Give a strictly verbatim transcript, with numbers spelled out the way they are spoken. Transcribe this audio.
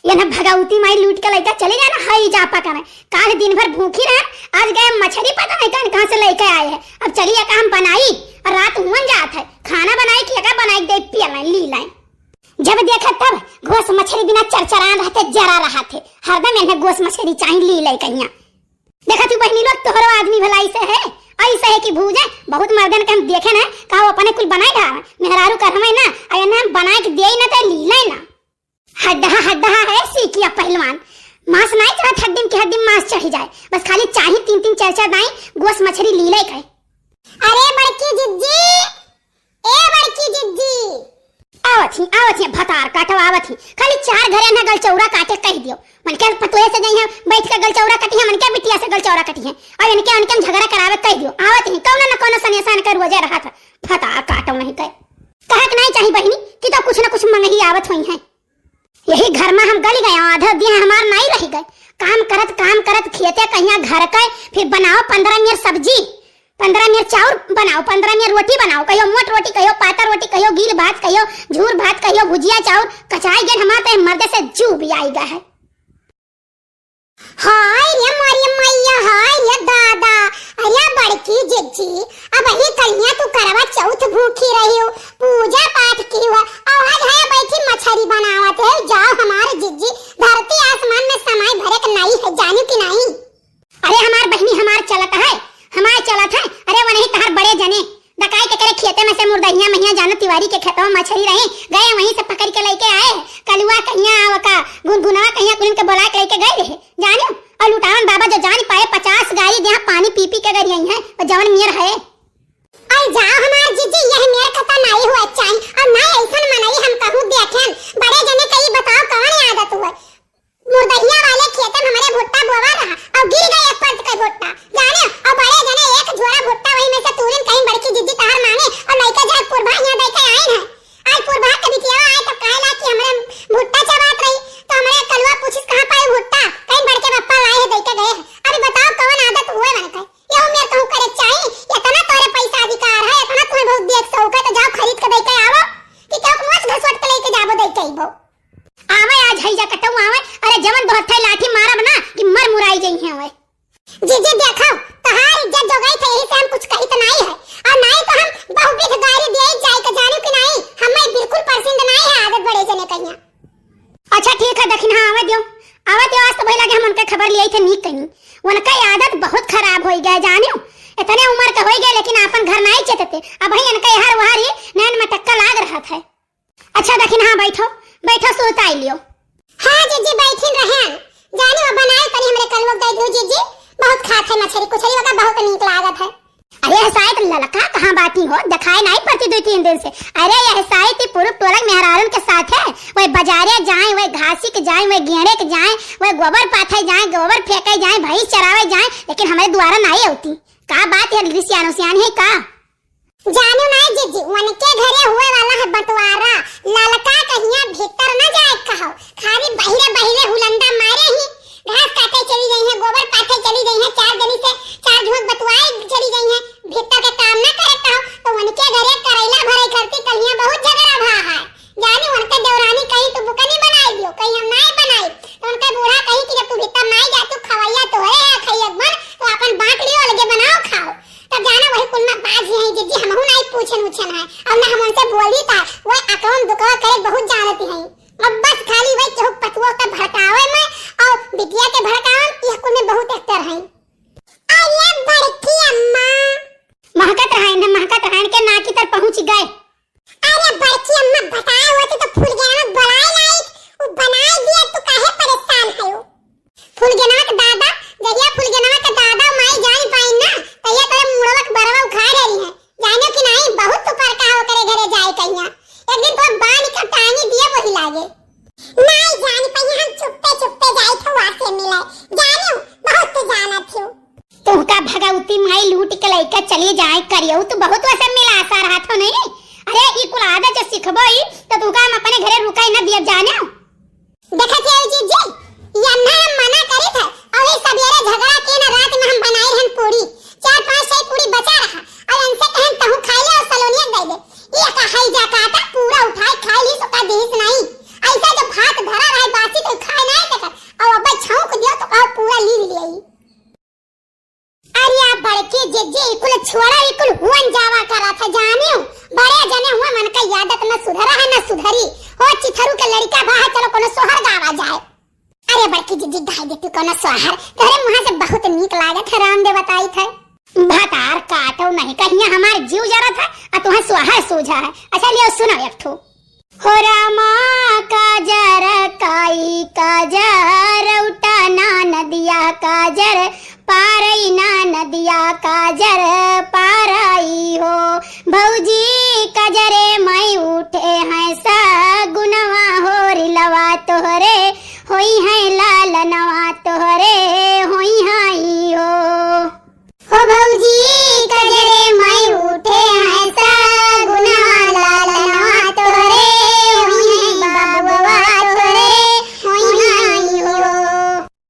ये ना भगवती माई लूट के लइका चली जाए ना, हई जापा करे। काल दिन भर भूखी रहे, आज गए मछरी पता नहीं कहाँ, कहाँ से लेके आए हैं। अब चलिए का हम बनाई, और रात हुअन जात है, खाना बनाई कि का बनाई दे पिया लाई, ली लाई। जब देखा तब गोस मछरी बिना चरचरान रहते, जरा रहते, हरदम इन्हें गोस मछरी चाही, ली लाई कहिया। देखा तू बहनी लोग, तोहरो आदमी भला ऐसे है, ऐसे है कि भूजे। बहुत मर्दन के हम देखे ना, का वो अपने कुल बनाए डाल, मेहरारू कर हमें ना, और इन्हें हम बनाए के दे ना तो ली लाई ना। हड्डहा हड्डहा है सीकिया पहलवान, मांस नाई चढ़त हड्डिम के हड्डिम मांस चढ़ी जाए, बस खाली चाही तीन तीन चार चार दाई गोस मछरी लीले के। अरे बड़की जिज्जी, ए बड़की जिज्जी। आवत ही, आवत ही, भतार काटो आवत ही। खाली चार घरे ना गलचौरा काटे कह दियो। मन के पतोहे से गई है, बैठ के गलचौरा कटी है, मन के बिटिया से गलचौरा कटी है। और इनके, इनके हम झगड़ा करावे कह दियो। आवत ही, कौनो न कौनो सनेसा इनके रोजे रहत है। भतार काटो नहीं कहे। कहत नहीं चाही बहिनी कि तो कुछ न कुछ मंगही आवत हुई है। यही घर में हम गली गए, आधा दिन हमार नाई रह गए। काम करत, काम करत खेते कहिया घर के, फिर बनाओ पन्द्रह मेर सब्जी, पन्द्रह मेर चाउर बनाओ, पन्द्रह मेर रोटी बनाओ, कहियो मोट रोटी, कहियो पातर रोटी, कहियो गील भात, कहियो झूर भात, कहियो भुजिया चाउर, कचाई गए हमार तो मर्दे से जू भी आई गए है। हाय रे मोरी मैया, हाय रे दादा, अरे बड़की जिज्जी, अबही कलिया तू करवा चौथ भूखी रही हो, पूजा पाठ की हो, और आज है बैठी मछरी बनावत है। जाओ हमार जिज्जी, धरती आसमान में समाई भरे के नाई है, जानी कि नाई? अरे हमार बहिनी, हमार चलत है, हमार चलत है। अरे वो नहीं तहार बड़े जने दकाई के करे खेते में से मुर्दहिया महिया जानो तिवारी के खेतवा मछरी रहे, गए वहीं से पकड़ के लेके आए। कलुआ कहिया आवका, गुनगुनवा कहिया कुलिन के बोला के लेके गए रहे। जानियो, और लुटावन बाबा जो जान पाए, पचास गारी देहा पानी पी पी के गरियाई है, और जवन मेर है। अरे जाओ हमार जीजी, यह मेर कता नाई हुआ चाही, और ना ऐसन मनई हम कहूँ देखेन। बड़े जने कई बताओ कौन आदत हुआ? मुर्दहिया वाले खेते में हमरे भुट्टा बोवा रहा, और गिर गए एक पंत के भुट्टा। जाने, और बड़े जने एक झोरा भुट्टा वही में से तूरिन कहीं बड़की जीजी तहार माने, और लइके जाए पुरबा यहाँ दे के आइन है। आज पुरबा के बिटिया आए तो कहला कि हमरे भुट्टा चबात रही, तो हमरे कलुआ पूछिस, "कहाँ पाए भुट्टा?" कहीं बड़के पप्पा लाए हैं, दे के गए हैं। अभी बताओ कौन आदत हुए मन के? यहू मेर कहूँ करे चाही, इतना तोरे पैसा अधिकार है, इतना तुम्हें बहुत देख सौख है, तो जाओ खरीद के दे के आवो, कि क्यों मोच घसोट के लेके जाबो दे के अइबो। आवे आज हैजा कटऊ आवे, अरे जवन दोहथे लाठी मारब ना कि मर मुराई जइहे ओए। जीजी देखो, तहार इज्जत जो गई थे, यही से हम कुछ कही तो नाई है, और नाई तो हम बहुविध गारी दिए जाए के जानू कि नाई, हमें बिल्कुल पसंद नाई है आदत बड़े जने कहिया। अच्छा ठीक है, दखिन हाँ आवे दियो, आवे दियो, आज तो भाई लगे हम उनके खबर लिए थे नीक कहीं, उनका आदत बहुत खराब हो गया जानियो, इतने उम्र के हो गए लेकिन आपन घर नाई चेतते, अब भाई इनका हर वहार ही नैन में टक्का लाग रहा था। अच्छा दखिन हाँ बैठो, बैठो सुताई लियो। हाँ जीजी बैठिन रहे। जाने वो बनाए तनी हमरे कलुआ दे दू जीजी, बहुत खात है मछरी कुछरी वगैरह बहुत नीक लागत है। अरे हसायत ललका कहाँ बाटी हो, दिखाई नहीं पड़ती दो तीन दिन से। अरे यह साइत ही पुरुष टोलक मेहरारून के साथ है, वह बाजारे जाए, वह घासी के जाए, वह गेड़े के जाए, वह गोबर पाथे जाए, गोबर फेंके जाए, भैंस चरावे जाए, लेकिन हमारे द्वारा नहीं होती। का बात है, रिसियान उसियान है का? जानू ना जीजी, उनके घरे हुए वाला है बंटवारा, ललका कहिया भीतर न जाए कहो, खाली बहिरे बहिरे हुलंडा मारे ही, घास काटे चली गई है, गोबर पाथे चली गई है, चार जनी से चार झोंक बतवाए चली गई है, भीतर के काम ना करे कहो, तो उनके घरे करैला भरे करती कहिया बहुत झगड़ा भा है। जानी उनके देवरानी कहीं तू बुकनी बनाई दियो, कहीं हम नाई बनाई, तो उनके बूढ़ा कहीं कि जब तू भीतर नाई जा, तू खवैया तो है, खैया मन, तो अपन बांट लियो, अलगे बनाओ खाओ। तब जाना वही कुल में बाज ही हैं, जीजी हमहू नाई पूछन उछन है, और ना हम उनसे बोली था, वो अकवन दुकवा करे बहुत जानती हैं। अब बस खाली वही केहू पतुआ के भड़कावे में और बिटिया के भड़कावे में, यह कुल में बहुत एक्टर हैं। अरे बड़की अम्मा। महकत रहाइन है, महकत रहाइन के नाकी तर पहुँच गए। अरे बड़की अम्मा बताए होती तो फुलगेनवा बनाए लाई, वो बनाए दिया, तू काहे परेशान है हो? फुलगेनवा के दादा, जहिया फुलगेनवा के दादा माई जान पाई ना, तहिया तोरे मुड़वा के बरवा उखाड़ रही है। जानो कि नहीं, बहुत तू पर का ओकरे घरे जाए कहिया। एक दिन तो बांध के टांगी दिए वही लागे। नहीं जान पाई, हम चुप्पे चुप्पे जाए थे वहाँ से मिले। जानो, बहुत तू जाना थियो। तुहका भगवती माई लूट के लइका चली जाए करियो, तू बहुत वैसे मिलासा रहा थो नहीं। अरे, ई कुल आदत जो सिखबो ई, तो तुहका हम अपने घरे रुकाई न दियब जाने। देखत है जीजी, ये ना हम मना करी थे, अभी सवेरे झगड़ा के ना रात में हम बनाई रहन पूरी, चार पांच छह पूरी बचा रहा, और इनसे कहन तहु खाई ले और सलोनिया दे दे। ये का है जा काटा पूरा उठाए खाई ली, सोका दीस नहीं। ऐसा जो भात धरा रहे बासी तो खाए जीजी, गाय दे तू कौनो सोहर, तोहरे मुँह से बहुत नीक लागत है, रामदेव बताइत है। भतार काटो नहीं, कहिया हमार जीव जरत है, आ तुहें सोहर सूझा है। अच्छा लियो सुनो एक ठो। हो रामा, काजर काई काजर, उठा ना नदिया काजर, पारई ना नदिया काजर, पारई हो। भौजी, कजरे मई उठे हैं सा गुनवा हो, रिलवा तोहरे होई हैं लालनवा तोहरे होई हैं हो।